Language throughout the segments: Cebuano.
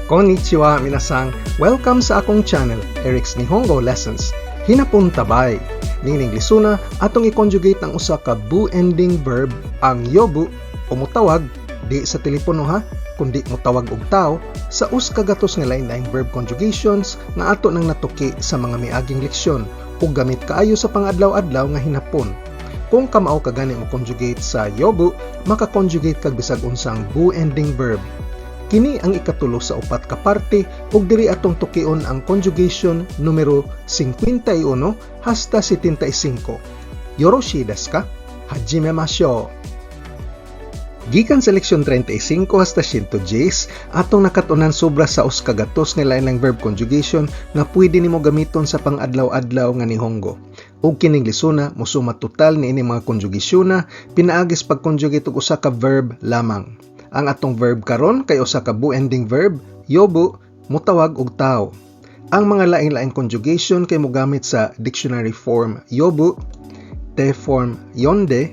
Konnichiwa, minasang. Welcome sa akong channel, Eric's Nihongo Lessons. Hinapon tabay. Niining lesona, atong i-conjugate ang usa ka bu ending verb, ang yobu o mutawag, di sa telepono ha, kundi mutawag og tao, sa 100 nga lain-laing verb conjugations nga ato nang natuki sa mga miaging leksyon ug gamit kaayo sa pangadlaw-adlaw nga hinapon. Kung kamao ka gani mo conjugate sa yobu, maka-conjugate kag bisag unsang bu ending verb. Kini ang ikatulo sa upat ka parte ug diri atong tukion ang conjugation numero 51 hasta 75. Yoroshii desu ka? Hajimemashou. Gikan sa leksyon 35 hasta 110, atong nakat-unan sobra sa 100 nga lain verb conjugation nga pwede nimo gamiton sa pang-adlaw-adlaw nga Nihongo. Ug kining lesona mosuma total niini mga conjugation na pinaagi sa pag-conjugate og usa ka verb lamang. Ang atong verb karon kay usa ka bu ending verb, yobu, mutawag og tao. Ang mga lain-laing conjugation kay mogamit sa dictionary form yobu, te form yonde,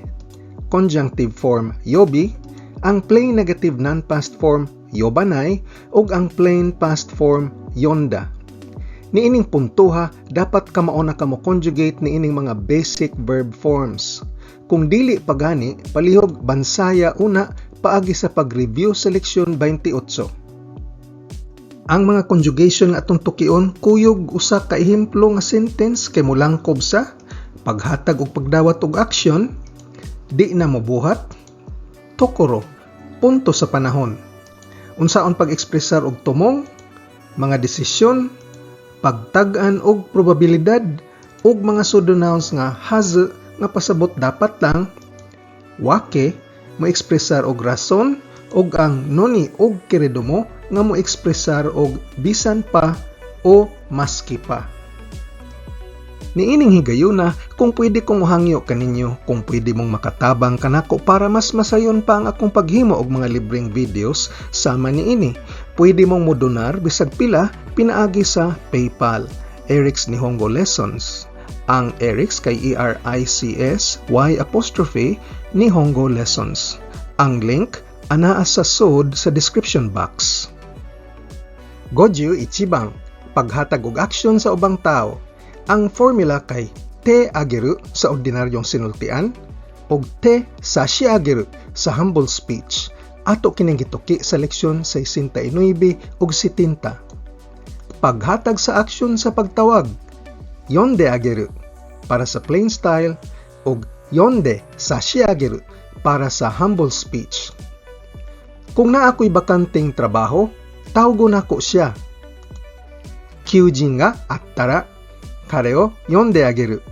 conjunctive form yobi, ang plain negative non-past form yobanai ug ang plain past form yonda. Niining puntuha, dapat kamao na ka mo conjugate niining mga basic verb forms. Kung dili pa gani, palihog bansaya una paagi sa pag-review sa leksyon 28. Ang mga conjugation nga atong tukion kuyog usa ka ehemplo nga sentence kay molangkob sa paghatag og pagdawat og aksyon, di na mobuhat, tokoro, punto sa panahon, unsaon pag-ekspresar og tumong, mga desisyon, pagtag-an og probabilidad, ug mga pseudonouns nga hazu nga pasabot dapat lang, wake mo-ekspresar og rason ug ang noni ug keredomo nga mo-ekspresar og bisan pa o maski pa. Niining higayuna, kung pwede kong mohangyo kaninyo, kung pwede mong makatabang kanako para mas masayon pa ang akong paghimo og mga libreng videos sama niini. Pwede mong modonar bisag pila pinaagi sa PayPal. Eric's Nihongo Lessons. Ang Eric's kay Erics Y apostrophe Nihongo Lessons. Ang link anaa sa sod sa description box. Goju ichiban, paghatag og aksyon sa ubang tao. Ang formula kay te ageru sa ordinaryong sinultian ug te sashiageru sa humble speech. Ato kining gituki sa leksyon 69 ug 70. Paghatag sa aksyon sa pagtawag, yonde ageru para sa plain style ug yonde sashiageru para sa humble speech. Kung naa ko'y bakanteng trabaho, tawgon nako siya. 求人があったら彼を呼んであげる。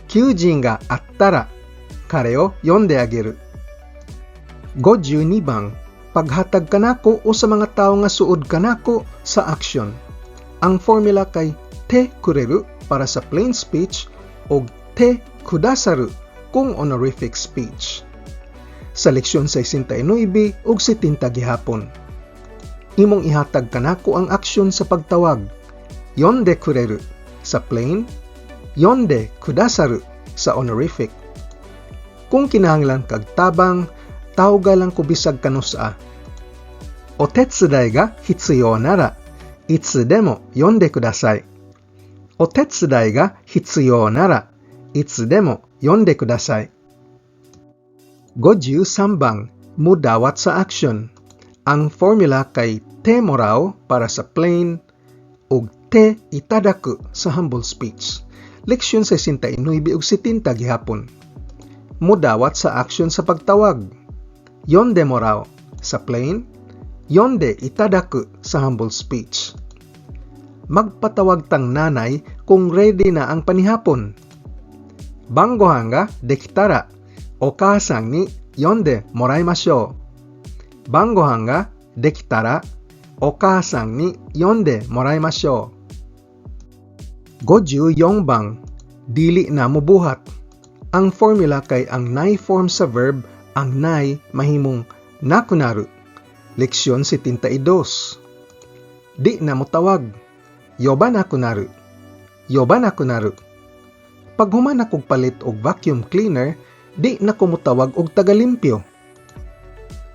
求人があったら彼を呼んであげる。52 bang, paghatag kanako o sa mga tawo nga suod kanako sa aksyon. Ang formula kay te kureru para sa plain speech o te kudasaru kung honorific speech. Sa leksyon 69 ug 70 gihapon. Imong ihatag kanako ang aksyon sa pagtawag. Yonde kureru sa plain, yonde kudasaru sa honorific. Kung kinahanglan kag tabang, tawga lang ko bisag kanusa. お手伝いが必要なら、いつでも呼んでください。お手伝いが必要なら、いつでも呼んでください。53 bang, mudawat sa action. Ang formula kay te morau para sa plain ug te itadaku sa humble speech. Leksyon 69 ug 70 gihapon. Mudawat sa action sa pagtawag. Yonde morau sa plain, yonde itadaku sa humble speech. Magpatawag tang nanay kung ready na ang panihapon. 晩ご飯ができたらお母さんに呼んでもらいましょう。晩ご飯ができたらお母さんに呼んでもらいましょう。54 bang, dili na mobuhat. Ang formula kay ang nai form sa verb, ang nai mahimong nakunaru. Leksyon 72. Di na motawag. Yobanakunaru. Yobanakunaru. Paghuman akong palit og vacuum cleaner, di na ko motawag og tagalimpyo.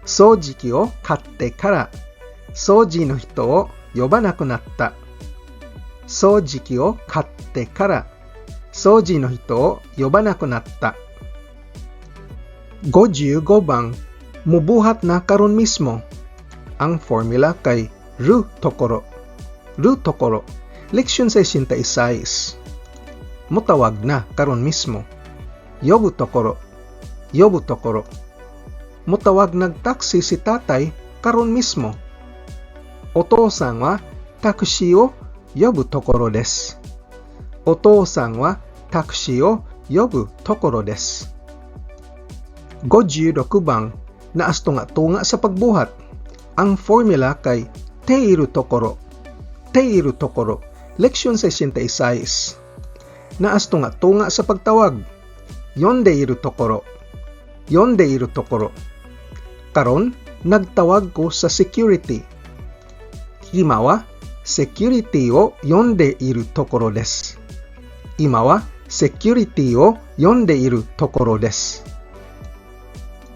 掃除機を買ってから掃除の人を呼ばなくなった。掃除機を買ってから掃除の人を呼ばなくなった。55 番 mubuhat na karon mismo. Ang formula kay るところ. るところ. Leksyon 66. Mutawag na karon mismo. 呼ぶところ. 呼ぶところ. Mutawag nag taxi si tatay karon mismo. お父さんはタクシーを呼ぶところです。お父さんはタクシーを呼ぶところです。56番 naas tunga-tunga sa pagbuhat. Ang formula kay ているところ. ているところ. Leksyon 66. Naas tunga-tunga sa pagtawag. 呼んでいるところ. 呼んでいるところ. Karon, nagtawag ko sa security. 今はセキュリティを呼んでいるところです。今はセキュリティを呼んでいるところです。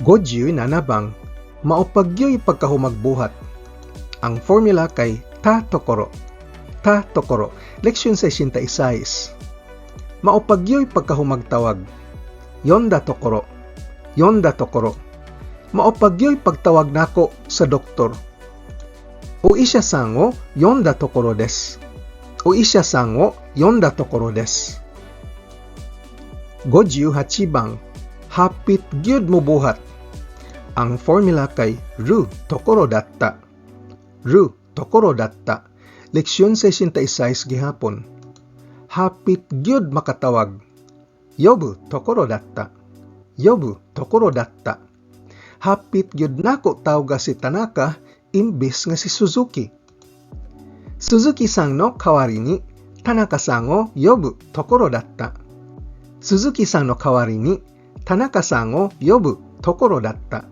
57 番 mao pa gyoy pagkahumag buhat. Ang formula kay たところ. たところ. Leksyon 66. Mao pa gyoy pagkahumag tawag. 呼んだところ. 呼んだところ. Mao pa gyoy pagtawag nako sa doktor. お医者さんを呼んだところです。お医者さんを呼んだところです。58番 hapit gyud mobuhat. Ang formula kay るところだった. るところだった. Leksyon 66 gihapon. Hapit gyud makatawag. 呼ぶところだった。呼ぶところだった。Hapit gyud nako tawga si Tanaka imbis nga si Suzuki. 鈴木さんの代わりに田中さんを呼ぶところだった。鈴木さんの代わりに田中さんを呼ぶところだった。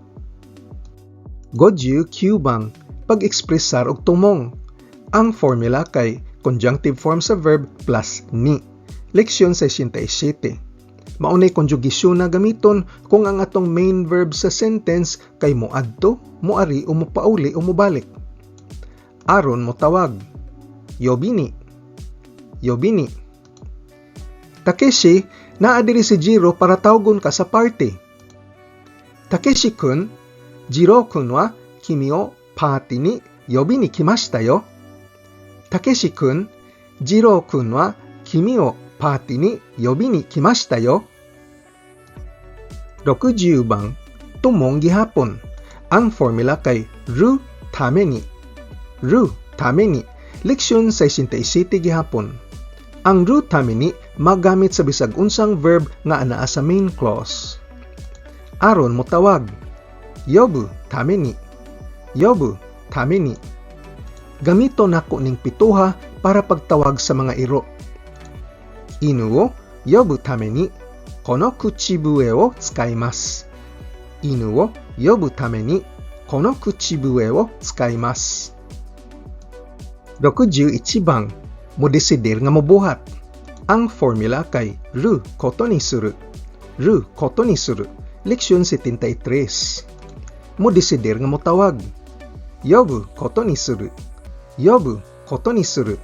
59番 pag-ekspresar og tumong. Ang formula kay conjunctive form sa verb plus に. Leksyon 67. Maunay konjugasyon na gamiton kung ang atong main verb sa sentence kay moadto, moari o mopauli o mobalik. Aron motawag. 呼びに. 呼びに. Takeshi, naa diri si Jiro para tawgon ka sa party. Takeshi-kun, Jiro-kun は君をパーティーに呼びに来ましたよ。たけし君、ジロー君は君をパーティーに呼びに来ましたよ。60番 tumong gihapon. Ang formula kay るために. るために. Leksyon 67 gihapon. Ang るために magamit sa bisag unsang verb nga anaa sa main clause. Aron motawag. 呼ぶために. 呼ぶために. Gamito nako ning pituha para pagtawag sa mga iro. 犬を呼ぶためにこの口笛を使います。犬を呼ぶためにこの口笛を使います。61番 modesidir nga mobuhat. Ang formula kay ることにする. ることにする. Leksyon 73. Modesidir nga motawag. 呼ぶことにする. 呼ぶことにする.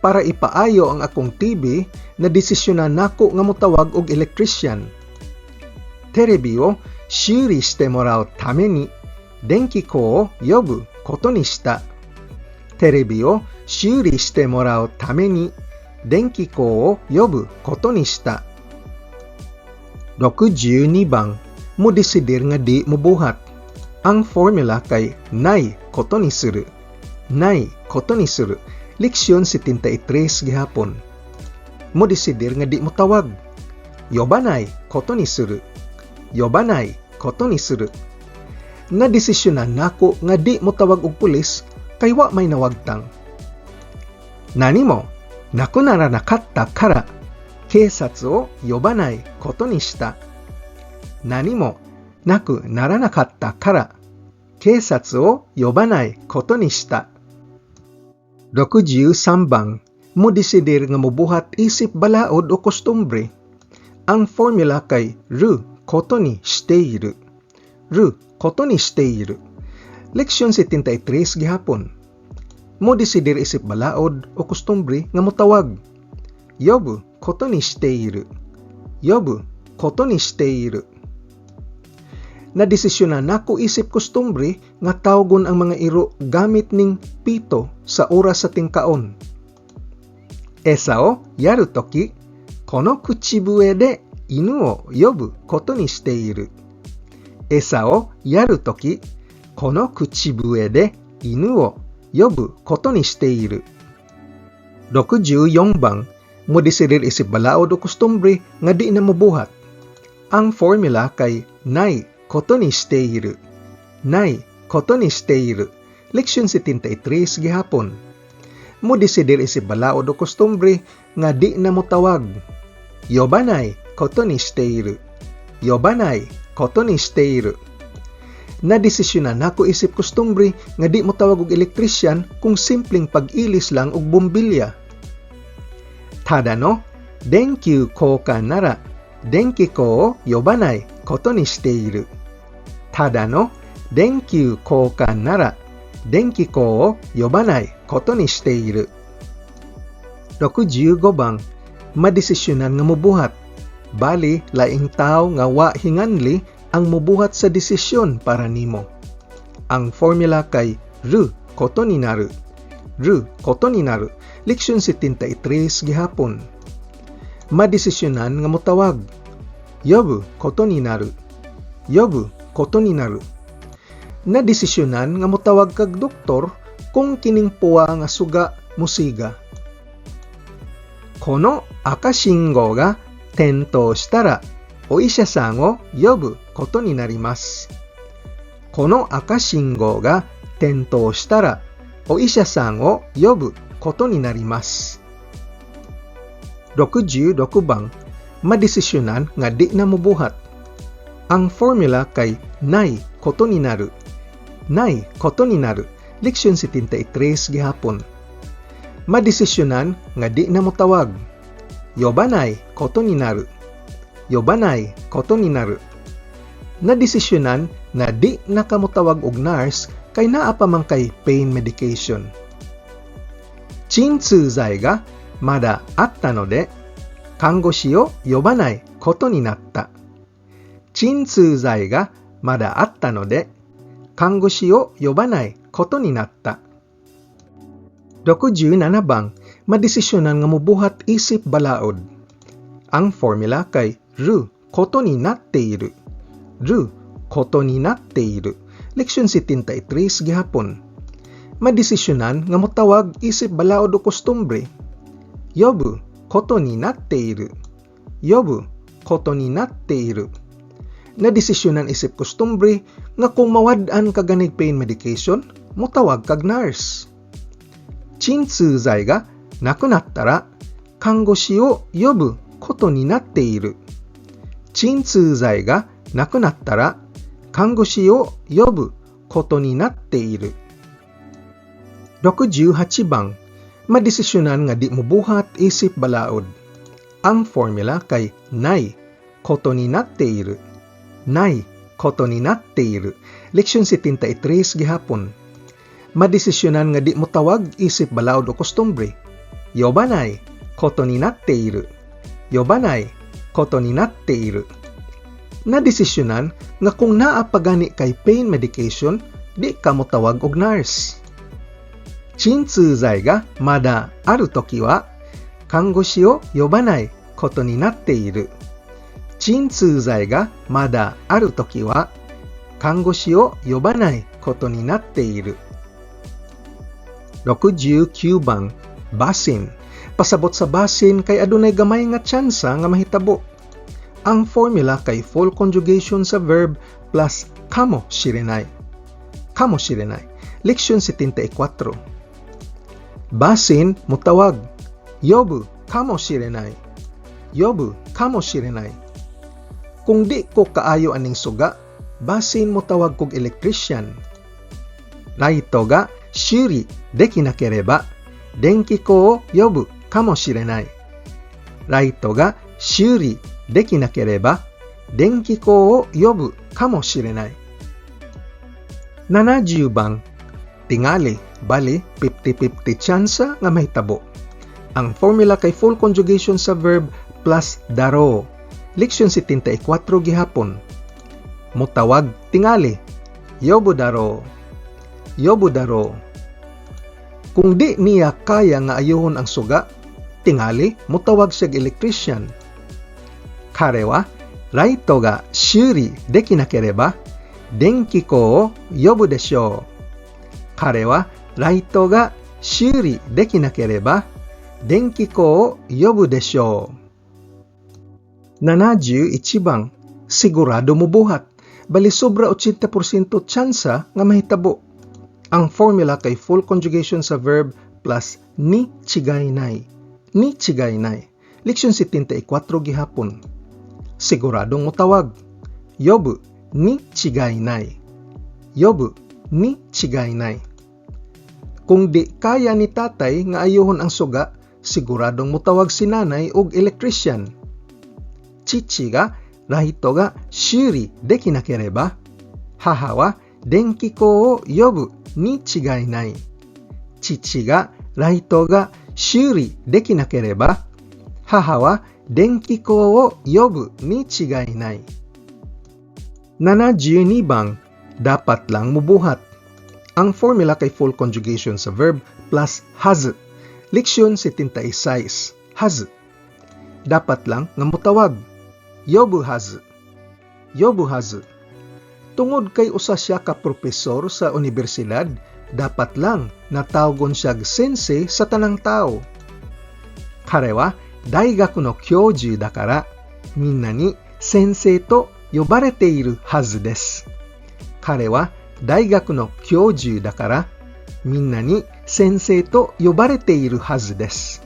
Para ipaayo ang akong TV, nadesisyonan nako nga motawag og electrician. テレビを修理してもらうために電気工を呼ぶことにした。テレビを修理してもらうために電気工を呼ぶことにした。62番 modesidir nga di mobuhat. Ang formula kay ないことにする. ないことにする. Leksyon 73 gihapon. Modesidir nga di motawag. 呼ばないことにする. 呼ばないことにする. Nadesisyonan nako nga di motawag og pulis kay wa may nawagtang. 何もなくならなかったから警察を呼ばないことにした。何もなくならなかったから警察を呼ばないことにした。63番 modesidir nga mobuhat isip balaod o kostumbre. Ang formula kay ることにしている. ることにしている. Leksyon 73 gihapon. Mo desidir isip balaod o kostumbre nga motawag. 呼ぶことにしている. 呼ぶことにしている. Nadesisyonan nako isip kostumbre nga tawgon ang mga iro gamit ning pito sa oras sa tingkaon. 餌をやるとき、この口笛で犬を呼ぶことにしている。餌をやるとき、この口笛で犬を呼ぶことにしている。64 番, mo desidir isip balaod o kostumbre nga di na mobuhat. Ang formula kay ないことにしている. ないことにしている. Leksyon 73 gihapon. Mo desidir isip balaod o kostumbre nga di na motawag. 呼ばないことにしている. 呼ばないことにしている. Nadesisyonan nako isip kostumbre nga di motawag og elektrisyan kung simpleng pag-ilis lang og bombilya. ただの電球交換なら電気工を呼ばないことにしている。ただの電球交換なら電気工を呼ばないことにしている。65番, madesisyonan nga mobuhat. Bali, laing tao nga wa hinganli ang mobuhat sa desisyon para nimo. Ang formula kay ることになる. ることになる. Leksyon 73 gihapon. Madesisyonan nga motawag. 呼ぶことになる. 呼ぶことになる. Nadesisyonan nga motawag kag doktor kung kining puwa nga suga musiga. この赤信号が点灯したら、お医者さんを呼ぶことになります。この赤信号が点灯したら、お医者さんを呼ぶことになります。66番, madesisyonan nga di na mobuhat. Ang formula kay ないことになる. ないことになる. Leksyon 73 gihapon. Madesisyonan nga di na motawag. 呼ばないことになる. 呼ばないことになる. Nadesisyonan na di na ka motawag og nurse kay naa pa man kay pain medication. 鎮痛剤がまだあったので、看護師を呼ばないことになった。鎮痛剤がまだあったので、看護師を呼ばないことになった。67番, madesisyonan nga mobuhat isip balaod. Ang formula kay ることになっている. ることになっている. Leksyon 73 gihapon. Madesisyonan nga motawag isip balaod o kostumbre. 呼ぶことになっている. 呼ぶことになっている. Nadesisyonan isip kostumbre nga kung mawad-an ka ganig pain medication, motawag kag nurse. 鎮痛剤がなくなったら、看護師を呼ぶことになっている。鎮痛剤がなくなったら、看護師を呼ぶことになっている。68番, madesisyonan nga di mobuhat isip balaod. Ang formula kay ないことになっている. ないことになっている. Leksyon 73 gihapon. Madesisyonan nga di motawag isip balaod o kostumbre. 呼ばないことになっている. 呼ばないことになっている. Nadesisyonan nga kung naa pa gani kay pain medication, di ka motawag og nurse. 鎮痛剤がまだあるときは、看護師を呼ばないことになっている。鎮痛剤がまだあるときは、看護師を呼ばないことになっている。69番, basin. Pasabot sa basin kay adunay gamay nga tsansa nga mahitabo. Ang formula kay full conjugation sa verb plus かもしれない. かもしれない. Leksyon 74. Basin mutawag. 呼ぶかもしれない. 呼ぶかもしれない. Kung di ko kaayo aning suga, basin motawag kog electrician. ライトが修理できなければ、電気工を呼ぶかもしれない。ライトが修理できなければ、電気工を呼ぶかもしれない。70番, tingali, bali 50-50 tsansa nga mahitabo. Ang formula kay full conjugation sa verb plus だろう. Leksyon 74 gihapon. Mutawag tingali. 呼ぶだろう. 呼ぶだろう. Kung di niya kaya nga ayuhon ang suga, tingali mutawag siya electrician. 彼はライトが修理できなければ電気工を呼ぶでしょう。彼はライトが修理できなければ電気工を呼ぶでしょう。71番, sigurado mubuhat. Bali sobra 80% tsansa nga mahitabo. Ang formula kay full conjugation sa verb plus に違いない. に違いない. Leksyon 74 gihapon. Siguradong mutawag. 呼ぶに違いない. 呼ぶに違いない. Kung di kaya ni tatay nga ayuhon ang suga, siguradong mutawag si nanay og electrician. 父がライトが修理できなければ、母は電気工を呼ぶに違いない。父がライトが修理できなければ、母は電気工を呼ぶに違いない。72番, dapat lang mubuhat. Ang formula kay full conjugation sa verb plus はず. Leksyon 76, はず. Dapat lang nga mutawag. 呼ぶはず. 呼ぶはず. Tungod kay usa siya ka propesor sa unibersidad, dapat lang natawgon siya 先生 sa tanang tao. 彼は大学の教授だから、みんなに先生と呼ばれているはずです。彼は大学の教授だから、みんなに先生と呼ばれているはずです。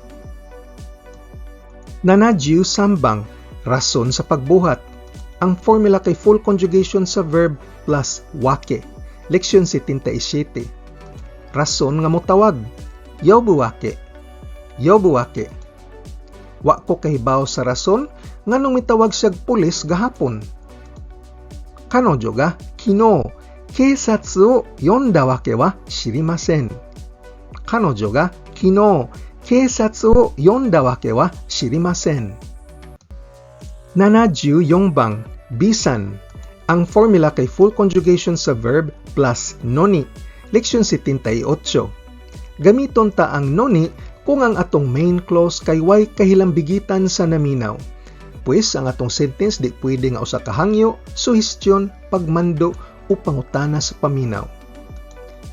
73番, rason sa pagbuhat. Ang formula kay full conjugation sa verb plus わけ. Leksyon 77. Rason nga motawag. 呼ぶわけ. 呼ぶわけ. Wa ko kahibaw sa rason nganong mitawag siyag pulis gahapon. 彼女が昨日警察を呼んだわけは知りません。彼女が昨日警察を呼んだわけは知りません。74番, bisan. Ang formula kay full conjugation sa verb plus のに. Leksyon 78. Gamiton ta ang のに kung ang atong main clause kay way kahilambigitan sa naminaw. Pues ang atong sentence di pwede nga usa ka hangyo, suhestyon, pagmando o pangutana sa paminaw.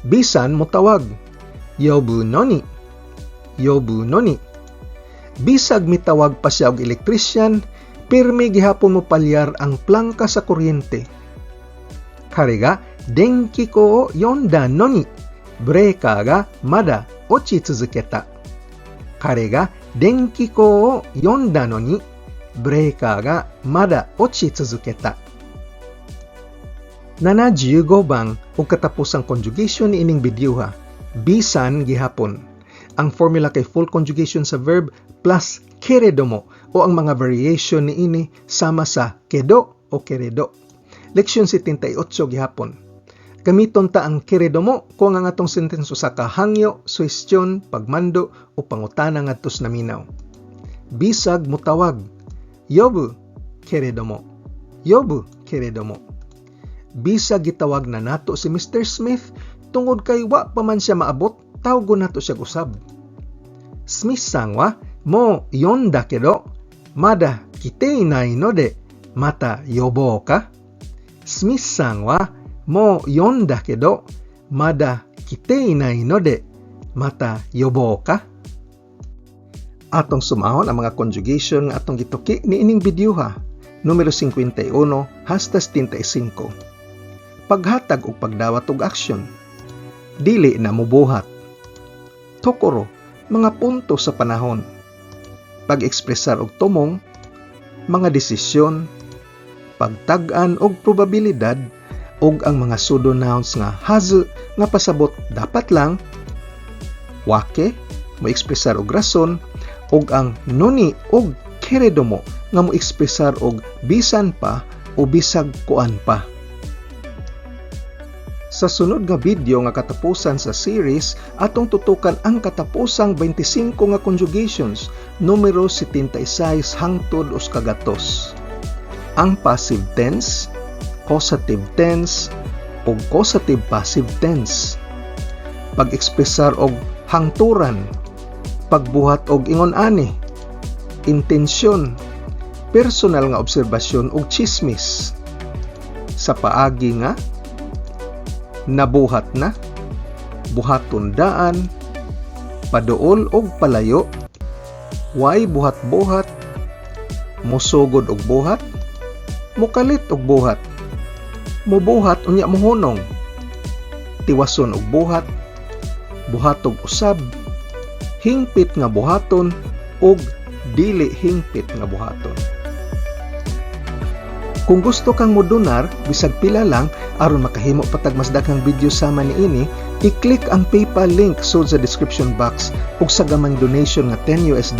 Bisan motawag. 呼ぶのに. 呼ぶのに. Bisag mitawag pa siya og electrician, pirmi gihapon mo palyar ang plangka sa kuryente. 彼が電気工を呼んだのに、ブレーカーがまだ落ち続けた。彼が電気工を呼んだのに、ブレーカーがまだ落ち続けた。75番 ug katapusang conjugation ni ining video ha. Bisan gihapon. Ang formula kay full conjugation sa verb plus けれども o ang mga variation ni ini sama sa けど o けれど. Leksyon 78 gihapon. Gamiton ta ang けれども kung ang atong sentence usa ka hangyo, suhestyon, pagmando o pangutana ngadto sa naminaw. Bisag mutawag. 呼ぶけれども. 呼ぶけれども. Bisag gitawag na nato si Mr. Smith, tungod kay wa pa man siya maabot, tawgon nato siya usab. スミスさんはもう呼んだけど、まだ来ていないので、また呼ぼうか。スミスさんはもう呼んだけど、まだ来ていないので、また呼ぼうか。Atong sumahon ang mga conjugation nga atong gituki ni ining video ha. Numero 51 hasta 75. Paghatag og pagdawat og aksyon. Dili na mubuhat. ところ, mga punto sa panahon. Pag-ekspresar og tumong, mga desisyon, pagtag-an og probabilidad ug ang mga pseudo nouns nga はず nga pasabot dapat lang, わけ mo ekspresar og rason ug ang のに ug けれども nga mo ekspresar og bisan pa o bisag kuan pa. Sa sunod nga video nga katapusan sa series, atong tutukan ang katapusang 25 nga conjugations, numero 76 hangtod 100. Ang passive tense, causative tense, ug causative passive tense. Pag-ekspresar og hangturan, pagbuhat og ingon ani, intensyon, personal nga obserbasyon ug chismis. Sa paagi nga nabuhat na, buhaton daan, paduol og palayo, way buhat-buhat, mosugod og buhat, mukalit og buhat, mubuhat unya mohunong, tiwason og buhat, buhatog usab, hingpit nga buhaton ug dili hingpit nga buhaton. Kung gusto kang modonar, bisag pila lang, aron makahimo pa tag mas daghang video sama niini, i-click ang PayPal link sud sa description box ug sa gamayng donation nga US$10,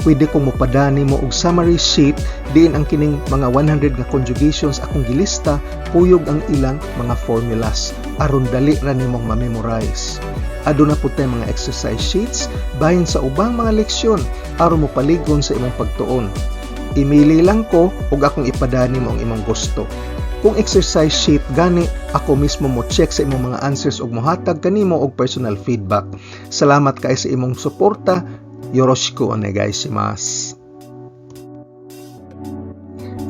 pwede kong mopadani mo og summary sheet diin ang kining mga 100 nga conjugations akong gilista kuyog ang ilang mga formulas aron dali ra nimong ma-memorize. Aduna pud tay mga exercise sheets bahin sa ubang mga leksyon aron mopalig-on sa imong pagtuon. Imili lang ko ug akong ipadani mo ang imong gusto. Kung exercise sheet gani, ako mismo mo check sa imong mga answers ug mohatag kanimo og personal feedback. Salamat kay sa imong suporta. Yoroshiku onegaishimasu.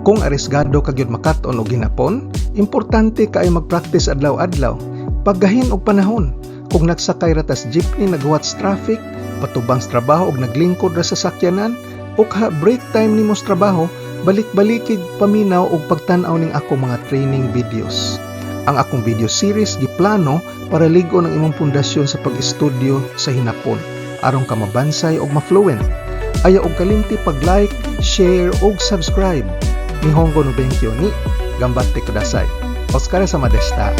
Kung arisgado ka gyud makat-on og hinapon, importante kaayo mag-practice adlaw-adlaw. Paggahin og panahon. Kung nagsakay ra tas jeepney naghuwat sa traffic, patubang sa trabaho og naglingkod ra sa sakyanan, o ka break time nimo sa trabaho, balik-balikig paminaw og pagtan-aw ning ako mga training videos. Ang akong video series giplano para lig-on ang imong pundasyon sa pag-estudyo sa hinapon aron ka mabansay og ma-fluent. Ayaw og kalimti pag-like, share ug subscribe. Nihongo no benkyo ni ganbatte kudasai. Otsukaresama deshita.